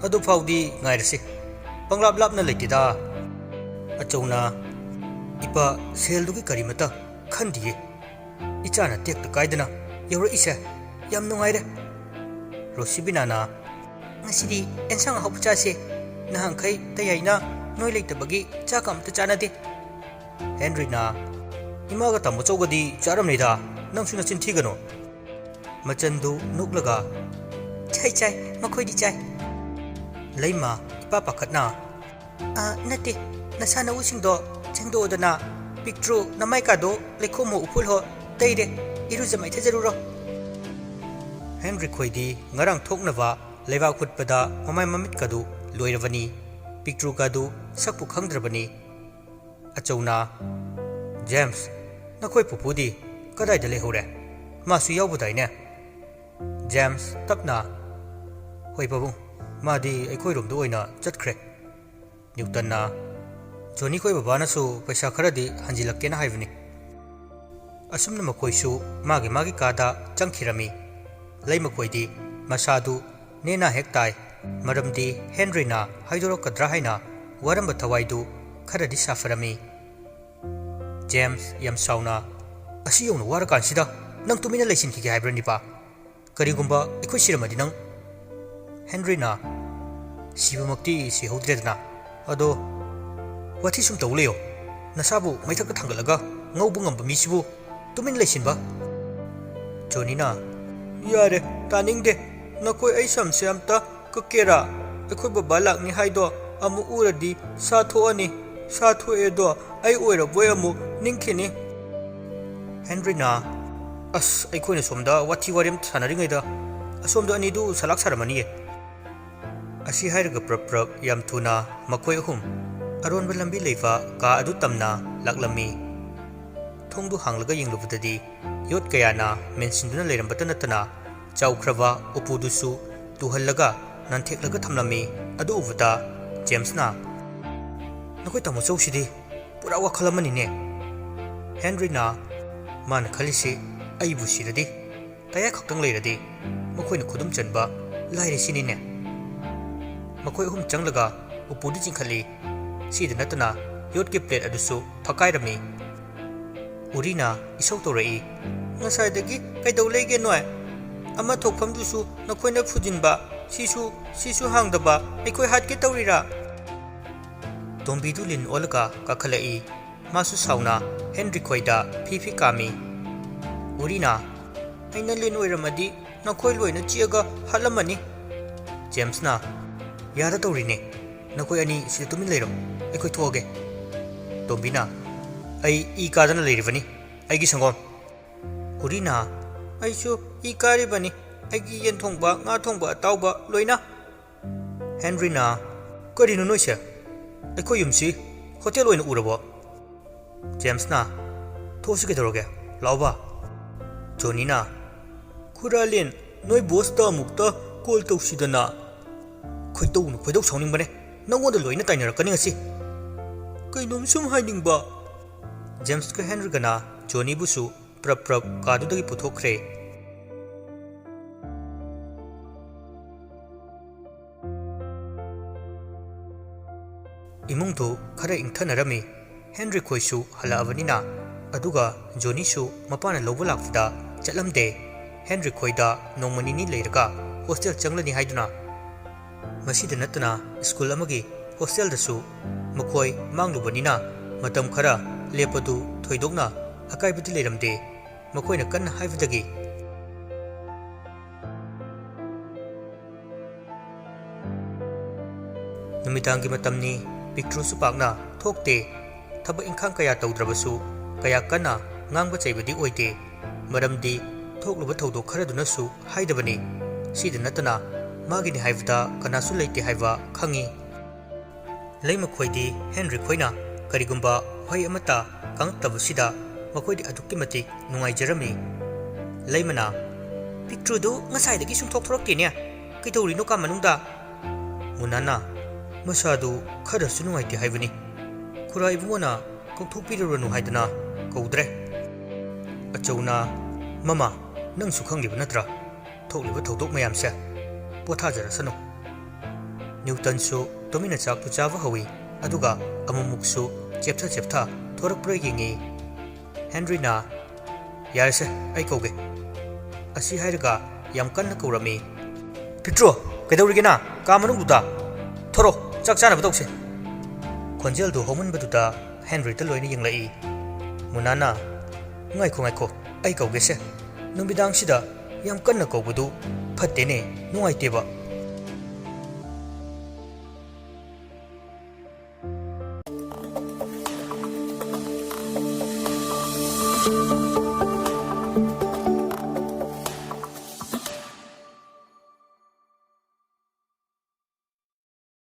ꯑꯗꯨꯐꯥꯎꯗꯤ ꯉꯥꯏꯔꯁꯤ꯫ ꯄꯪꯂꯥꯞ ꯂꯥꯞꯅ ꯂꯩꯇꯦꯗ꯫" ꯑꯆꯧꯅ, "ꯏꯄꯥ, ꯁꯦꯜꯗꯨꯒꯤ ꯀꯔꯤꯃꯠꯇ ꯈꯟꯗꯤꯌꯦ꯫ ꯏꯆꯥꯅ ꯇꯦꯛꯇ ꯀꯥꯏꯗꯅ ꯌꯧꯔꯛꯏꯁꯦ ꯌꯥꯝ ꯅꯨꯡꯉꯥꯏꯔꯦ꯫" ꯔꯣꯁꯤꯕꯤꯅꯥꯅ, "ꯉꯁꯤꯗꯤ ꯑꯦꯟꯁꯥꯡ ꯑꯍꯥꯎꯕ ꯆꯥꯁꯦ꯫ ꯅꯍꯥꯟꯈꯩ ꯇꯌꯥꯏꯅ ꯅꯣꯏ ꯂꯩꯇꯕꯒꯤ ꯆꯥꯛꯀ ꯑꯝꯇ ꯆꯥꯅꯗꯦ꯫" ꯍꯦꯟꯔꯤꯅ, "ꯏꯃꯥꯒ ꯇꯥꯃꯣꯆꯧꯒꯗꯤ ꯆꯥꯔꯝꯅꯤꯗ, ꯅꯪꯁꯨ ꯅꯆꯤꯟ ꯊꯤꯒꯅꯨ꯫" ꯃꯆꯟꯗꯨ ꯅꯣꯛꯂꯒ, "ꯆꯥꯏ, ꯆꯥꯏ, ꯃꯈꯣꯏꯗꯤ ꯆꯥꯏ꯫" ꯂꯩꯃ ꯏꯄꯥ ꯄꯥꯈꯠꯅ, "ꯑ, ꯅꯠꯇꯦ, ꯅꯁꯥ ꯅꯎꯁꯤꯡꯗꯣ ꯁꯦꯡꯗꯣꯛꯑꯣꯗꯅ, ꯄꯤꯛꯇ꯭ꯔꯨ ꯅꯃꯥꯏꯀꯥꯗꯣ ꯂꯩꯈꯣꯝ ꯍꯣ ꯎꯐꯨꯜ ꯍꯣ ꯇꯩꯔꯦ, ꯏꯔꯨꯖ ꯃꯥꯏꯊꯖꯔꯨꯔꯣ꯫" ꯍꯦꯟꯔꯤ ꯈꯣꯏꯗꯤ ꯉꯔꯥꯡ ꯊꯣꯛꯅꯕ ꯂꯩꯕꯥꯛ ꯍꯨꯠꯄꯗ ꯃꯃꯥꯏ ꯃꯃꯤꯠꯀꯗꯨ ꯂꯣꯏꯔꯕꯅꯤ꯫ ꯄꯤꯛꯇ꯭ꯔꯨꯒꯗꯨ ꯁꯛꯄꯨ ꯈꯪꯗ꯭ꯔꯕꯅꯤ꯫ ꯑꯆꯧꯅ, "ꯖꯦꯝꯁ, ꯅꯈꯣꯏ ꯄꯨꯄꯨꯗꯤ ꯀꯗꯥꯏꯗ ꯂꯩꯍꯧꯔꯦ? ꯃꯥꯁꯨ ꯌꯥꯎꯕꯗꯥꯏꯅꯦ?" ꯖꯦꯝꯁ ꯇꯞꯅ, "ꯍꯣꯏ ꯄꯥꯕꯨꯡ, ꯃꯥꯗꯤ ꯑꯩꯈꯣꯏꯔꯣꯝꯗ ꯑꯣꯏꯅ ꯆꯠꯈ꯭ꯔꯦ꯫" ꯅ꯭ꯌꯨꯇꯟꯅ, "ꯖꯣꯅꯤ ꯈꯣꯏ ꯕꯕꯥꯅꯁꯨ ꯄꯩꯁꯥ ꯈꯔꯗꯤ ꯍꯟꯖꯤꯜꯂꯛꯀꯦꯅ ꯍꯥꯏꯕꯅꯤ꯫" ꯑꯁꯨꯝꯅ ꯃꯈꯣꯏꯁꯨ ꯃꯥꯒꯤ ꯃꯥꯒꯤ ꯀꯥꯗ ꯆꯪꯈꯤꯔꯝꯃꯤ꯫ ꯂꯩꯃꯈꯣꯏꯗꯤ ꯃꯁꯥꯗꯨ ꯅꯦꯅꯥ ꯍꯦꯛ ꯇꯥꯏ, ꯃꯔꯝꯗꯤ ꯍꯦꯟꯔꯤꯅ ꯍꯥꯏꯗꯣꯔꯛꯀꯗ꯭ꯔꯥ ꯍꯥꯏꯅ ꯋꯥꯔꯝꯕ ꯊꯋꯥꯏꯗꯨ ꯈꯔꯗꯤ ꯁꯥꯐꯔꯝꯃꯤ꯫ ꯖꯦꯝꯁ ꯌꯥꯝ ꯁꯥꯎꯅ, "ꯑꯁꯤ ꯌꯧꯅ ꯋꯥꯔꯀꯥꯟꯁꯤꯗ ꯅꯪ ꯇꯨꯃꯤꯟꯅ ꯂꯩꯁꯤꯟꯈꯤꯒꯦ ꯍꯥꯏꯕ꯭ꯔꯥ ꯅꯤꯄꯥ? ꯀꯔꯤꯒꯨꯝꯕ ꯑꯩꯈꯣꯏ ꯁꯤꯔꯝꯃꯗꯤ ꯅꯪ?" ꯍꯦꯟꯔꯤꯅ, "ꯁꯤꯕꯃꯛꯇꯤ ꯁꯤꯍꯧꯗ꯭ꯔꯦꯗꯅ, ꯑꯗꯣ ꯋꯥꯊꯤ ꯁꯨꯝ ꯇꯧ ꯂꯩꯌꯣ꯫ ꯅꯁꯥꯕꯨ ꯃꯩꯊꯛꯇ ꯊꯥꯡꯒꯠꯂꯒ ꯉꯧꯕ ꯉꯝꯕ ꯃꯤꯁꯤꯕꯨ ꯇꯨꯃꯤꯟ ꯂꯩꯁꯤꯟꯕ?" ꯖꯣꯅꯤꯅ, "ꯌꯥꯔꯦ, ꯇꯥꯅꯤꯡꯗꯦ꯫ ꯅꯈꯣꯏ ꯑꯩ ꯁꯝꯁꯦ ꯑꯝꯇ ꯀꯛꯀꯦꯔꯥ? ꯑꯩꯈꯣꯏ ꯕꯕꯥ ꯂꯥꯛꯅꯤ ꯍꯥꯏꯗꯣ ꯑꯃꯨꯛ ꯎꯔꯗꯤ ꯁꯥ ꯊꯣꯛꯑꯅꯤ꯫ ꯁꯥ ꯊꯣꯛꯑꯦꯗꯣ ꯑꯩ ꯑꯣꯏꯔꯕꯣꯏ ꯑꯃꯨꯛ ꯅꯤꯡꯈꯤꯅꯤ꯫" ꯍꯦꯟꯔꯤꯅ, "ꯑꯁ, ꯑꯩꯈꯣꯏꯅ ꯁꯣꯝꯗ ꯋꯥꯊꯤ ꯋꯥꯔꯦꯝ ꯁꯥꯟꯅꯔꯤꯉꯩꯗ ꯁꯣꯝꯗ ꯑꯅꯤꯗꯨ ꯁꯂꯥꯛ ꯁꯥꯔꯝꯃꯅꯤꯌꯦ꯫ ꯑꯁꯤ ꯍꯥꯏꯔꯒ ꯄ꯭ꯔꯞ ꯄ꯭ꯔꯞ ꯌꯥꯝ ꯊꯨꯅ ꯃꯈꯣꯏ ꯑꯍꯨꯝ ꯑꯔꯣꯟꯕ ꯂꯝꯕꯤ ꯂꯩꯕ ꯀꯥ ꯑꯗꯨ ꯇꯝꯅ ꯂꯥꯛꯂꯝꯃꯤ꯫ ꯊꯣꯡꯗꯨ ꯍꯥꯡꯂꯒ ꯌꯦꯡꯂꯨꯕꯗꯗꯤ ꯌꯣꯠ ꯀꯌꯥꯅ ꯃꯦꯟꯁꯤꯟꯗꯨꯅ ꯂꯩꯔꯝꯕꯇ ꯅꯠꯇꯅ ꯆꯥꯎꯈ꯭ꯔꯕ ꯎꯄꯨꯗꯨꯁꯨ ꯇꯨꯍꯜꯂꯒ ꯅꯥꯟꯊꯦꯛꯂꯒ ꯊꯝꯂꯝꯃꯤ꯫ ꯑꯗꯨ ꯎꯕꯗ ꯖꯦꯝꯁꯅ, "ꯅꯈꯣꯏ ꯇꯥꯃꯣ ꯆꯧꯁꯤꯗꯤ ꯄꯨꯔꯥ ꯋꯥꯈꯜ ꯑꯃꯅꯤꯅꯦ꯫" ꯍꯦꯟꯔꯤꯅ ꯃꯥꯅ ꯈꯜꯂꯤꯁꯤ, "ꯑꯩꯕꯨ ꯁꯤꯔꯗꯤ, ꯇꯌꯥ ꯈꯛꯇꯪ ꯂꯩꯔꯗꯤ ꯃꯈꯣꯏꯅ ꯈꯨꯗꯨꯝ ꯆꯟꯕ ꯂꯥꯏꯔꯤ ꯁꯤꯅꯤꯅꯦ꯫" ꯃꯈꯣꯏ ꯑꯍꯨꯝ ꯆꯪꯂꯒ ꯎꯄꯨꯗꯨ ꯆꯤꯡꯈꯠꯂꯤ꯫ ꯁꯤꯗ ꯅꯠꯇꯅ ꯌꯣꯠꯀꯤ ꯄ꯭ꯂꯦꯠ ꯑꯗꯨꯁꯨ ꯐꯛꯀꯥꯏꯔꯝꯃꯤ꯫ ꯎꯔꯤꯅ ꯏꯁꯧ ꯇꯧꯔꯛꯏ, "ꯉꯁꯥꯏꯗꯒꯤ ꯀꯩꯗꯧ ꯂꯩꯒꯦ ꯅꯣꯏ? ꯑꯃ ꯊꯣꯛꯐꯝꯗꯨꯁꯨ ꯅꯈꯣꯏꯅ ꯐꯨꯖꯤꯟꯕ, ꯁꯤꯁꯨ, ꯁꯤꯁꯨ ꯍꯥꯡꯗꯕ, ꯑꯩꯈꯣꯏ ꯍꯥꯠꯀꯦ ꯇꯧꯔꯤꯔꯥ?" ꯇꯣꯝꯕꯤꯗꯨ ꯂꯤꯟ ꯑꯣꯜꯂꯒ ꯀꯥꯈꯠꯂꯛꯏ꯫ ꯃꯥꯁꯨ ꯁꯥꯎꯅ ꯍꯦꯟꯔꯤ ꯈꯣꯏꯗ ꯐꯤ ꯐꯤ ꯀꯥꯝꯃꯤ꯫ ꯎꯔꯤꯅ, "ꯑꯩꯅ ꯂꯤꯟ ꯑꯣꯏꯔꯝꯃꯗꯤ ꯅꯈꯣꯏ ꯂꯣꯏꯅ ꯆꯤꯛꯑꯒ ꯍꯥꯠꯂꯝꯃꯅꯤ꯫" ꯖꯦꯝꯁꯅ, "ꯌꯥꯗ ꯇꯧꯔꯤꯅꯦ, ꯅꯈꯣꯏ ꯑꯅꯤ ꯁꯤꯗ ꯇꯨꯃꯤꯟ ꯂꯩꯔꯣ, ꯑꯩꯈꯣꯏ ꯊꯣꯛꯑꯒꯦ꯫" ꯇꯣꯝꯕꯤꯅ, "ꯑꯩ ꯏ ꯀꯥꯗꯅ ꯂꯩꯔꯤꯕꯅꯤ, ꯑꯩꯒꯤ ꯁꯪꯒꯣꯝ꯫" ꯎꯔꯤꯅ, "ꯑꯩꯁꯨ ꯏ ꯀꯥꯔꯤꯕꯅꯤ, ꯑꯩꯒꯤ ꯌꯦꯟ ꯊꯣꯡꯕ, ꯉꯥ ꯊꯣꯡꯕ ꯑꯇꯥꯎꯕ ꯂꯣꯏꯅ꯫" ꯍꯦꯟꯔꯤꯅ, "ꯀꯔꯤꯅꯣ ꯅꯣꯏꯁꯦ? ꯑꯩꯈꯣꯏ ꯌꯨꯝꯁꯤ ꯍꯣꯇꯦꯜ ꯑꯣꯏꯅ ꯎꯔꯕꯣ?" ꯖꯦꯝꯁꯅ, "ꯊꯣꯛꯑꯁꯤ ꯀꯩꯗꯧꯔꯒꯦ? ꯂꯥꯛꯑꯣꯕ꯫" ꯖꯣꯅꯤꯅ, "ꯈꯨꯔꯥꯂꯦꯟ, ꯅꯣꯏ ꯕꯣꯁꯇ ꯑꯃꯨꯛꯇ ꯀꯣꯜ ꯇꯧꯁꯤꯗꯅ꯫" "ꯈꯣꯏꯗꯧꯅ ꯈꯣꯏꯗꯧ ꯁꯥꯎꯅꯤꯡꯕꯅꯦ, ꯅꯪꯉꯣꯟꯗ ꯂꯣꯏꯅ ꯇꯥꯏꯅꯔꯛꯀꯅꯤ ꯉꯁꯤ꯫" "ꯀꯩꯅꯣꯝ ꯁꯨꯝ ꯍꯥꯏꯅꯤꯡꯕ꯫" ꯖꯦꯝꯁꯀ ꯍꯦꯟꯔꯤꯒꯅ ꯖꯣꯅꯤꯕꯨꯁꯨ ꯄ꯭ꯔꯞ ꯄ꯭ꯔꯞ ꯀꯥꯗꯨꯗꯒꯤ ꯄꯨꯊꯣꯛꯈ꯭ꯔꯦ꯫ ꯏꯃꯨꯡꯗꯨ ꯈꯔ ꯏꯪꯊꯅꯔꯝꯃꯤ꯫ ꯍꯦꯟꯔꯤ ꯈꯣꯏꯁꯨ ꯍꯜꯂꯛꯑꯕꯅꯤꯅ, ꯑꯗꯨꯒ ꯖꯣꯅꯤꯁꯨ ꯃꯄꯥꯅ ꯂꯧꯕ ꯂꯥꯛꯄꯗ ꯆꯠꯂꯝꯗꯦ꯫ ꯍꯦꯟꯔꯤ ꯈꯣꯏꯗ ꯅꯣꯡꯃ ꯅꯤꯅꯤ ꯂꯩꯔꯒ ꯍꯣꯁꯇꯦꯜ ꯆꯪꯂꯅꯤ ꯍꯥꯏꯗꯨꯅ꯫ ꯃꯁꯤꯗ ꯅꯠꯇꯅ ꯁ꯭ꯀꯨꯜ ꯑꯃꯒꯤ ꯍꯣꯁꯇꯦꯜꯗꯁꯨ ꯃꯈꯣꯏ ꯃꯥꯡꯂꯨꯕꯅꯤꯅ ꯃꯇꯝ ꯈꯔ ꯂꯦꯞꯄꯗꯨ ꯊꯣꯏꯗꯣꯛꯅ ꯑꯀꯥꯏꯕꯗꯤ ꯂꯩꯔꯝꯗꯦ꯫ ꯃꯈꯣꯏꯅ ꯀꯟꯅ ꯍꯥꯏꯕꯗꯒꯤ꯫ ꯅꯨꯃꯤꯗꯥꯡꯒꯤ ꯃꯇꯝꯅꯤ, ꯄꯤꯛꯇ꯭ꯔꯨꯁꯨ ꯄꯥꯛꯅ ꯊꯣꯛꯇꯦ꯫ ꯊꯕꯛ ꯏꯪꯈꯥꯡ ꯀꯌꯥ ꯇꯧꯗ꯭ꯔꯕꯁꯨ ꯀꯌꯥ ꯀꯟꯅ ꯉꯥꯡꯕ ꯆꯩꯕꯗꯤ ꯑꯣꯏꯗꯦ꯫ ꯃꯔꯝꯗꯤ ꯊꯣꯛꯂꯨꯕ ꯊꯧꯗꯣꯛ ꯈꯔꯗꯨꯅꯁꯨ ꯍꯥꯏꯗꯕꯅꯤ꯫ ꯁꯤꯗ ꯅꯠꯇꯅ ꯃꯥꯒꯤꯅꯤ ꯍꯥꯏꯕꯗ ꯀꯅꯥꯁꯨ ꯂꯩꯇꯦ ꯍꯥꯏꯕ ꯈꯪꯏ꯫ ꯂꯩꯃꯈꯣꯏꯗꯤ ꯍꯦꯟꯔꯤ ꯈꯣꯏꯅ ꯀꯔꯤꯒꯨꯝꯕ ꯋꯥꯍꯩ ꯑꯃꯠꯇ ꯉꯥꯡꯉꯛꯇꯕꯁꯤꯗ ꯃꯈꯣꯏꯗꯤ ꯑꯗꯨꯛꯀꯤ ꯃꯇꯤꯛ ꯅꯨꯡꯉꯥꯏꯖꯔꯝꯃꯤ꯫ ꯂꯩꯃꯅ, "ꯄꯤꯛꯇ꯭ꯔꯨꯗꯨ ꯉꯁꯥꯏꯗꯒꯤ ꯁꯨꯡꯊꯣꯛ ꯊꯣꯔꯛꯇꯦꯅꯦ꯫ ꯀꯩꯗꯧꯔꯤꯅꯣ ꯀꯥ ꯃꯅꯨꯡꯗ?" ꯃꯨꯅꯥꯅ, "ꯃꯁꯥꯗꯨ ꯈꯔꯁꯨ ꯅꯨꯡꯉꯥꯏꯇꯦ ꯍꯥꯏꯕꯅꯤ꯫ ꯈꯨꯔꯥ ꯏꯕꯨꯡꯉꯣꯅ ꯀꯧꯊꯣꯛꯄꯤꯔꯨꯔꯅꯨ ꯍꯥꯏꯗꯅ ꯀꯧꯗ꯭ꯔꯦ꯫" ꯑꯆꯧꯅ, "ꯃꯃꯥ, ꯅꯪꯁꯨ ꯈꯪꯂꯤꯕ ꯅꯠꯇ꯭ꯔꯥ ꯊꯣꯛꯂꯤꯕ ꯊꯧꯗꯣꯛ ꯃꯌꯥꯝꯁꯦ? ꯄꯣꯊꯥꯖꯔꯁꯅꯨ꯫" ꯅ꯭ꯌꯨꯇꯟꯁꯨ ꯇꯨꯃꯤꯟꯅ ꯆꯥꯛꯇꯨ ꯆꯥꯕ ꯍꯧꯏ, ꯑꯗꯨꯒ ꯑꯃꯨꯛꯃꯨꯛꯁꯨ ꯆꯦꯞꯊ ꯆꯦꯞꯊ ꯊꯣꯔꯛꯄ꯭ꯔꯥ ꯌꯦꯡꯏ꯫ ꯍꯦꯟꯔꯤꯅ, "ꯌꯥꯔꯦꯁꯦ, ꯑꯩ ꯀꯧꯒꯦ꯫" ꯑꯁꯤ ꯍꯥꯏꯔꯒ ꯌꯥꯝ ꯀꯟꯅ ꯀꯧꯔꯝꯃꯤ꯫ "ꯄꯤꯛꯇ꯭ꯔꯨ, ꯀꯩꯗꯧꯔꯤꯒꯦ ꯅꯪ? ꯀꯥ ꯃꯅꯨꯡꯗꯨꯗ ꯊꯣꯔꯣ, ꯆꯥꯛ ꯆꯥꯅꯕ ꯇꯧꯁꯦ꯫" ꯈꯣꯟꯖꯦꯜꯗꯨ ꯍꯧꯃꯟꯕꯗꯨꯗ ꯍꯦꯟꯔꯤꯗ ꯂꯣꯏꯅ ꯌꯦꯡꯂꯛꯏ꯫ ꯃꯨꯅꯥꯅ, "ꯉꯥꯏꯈꯣ, ꯉꯥꯏꯈꯣ, ꯑꯩ ꯀꯧꯒꯦꯁꯦ꯫ ꯅꯨꯃꯤꯗꯥꯡꯁꯤꯗ ꯌꯥꯝ ꯀꯟꯅ ꯀꯧꯕꯗꯨ ꯐꯠꯇꯦꯅꯦ, ꯅꯨꯡꯉꯥꯏꯇꯦꯕ꯫"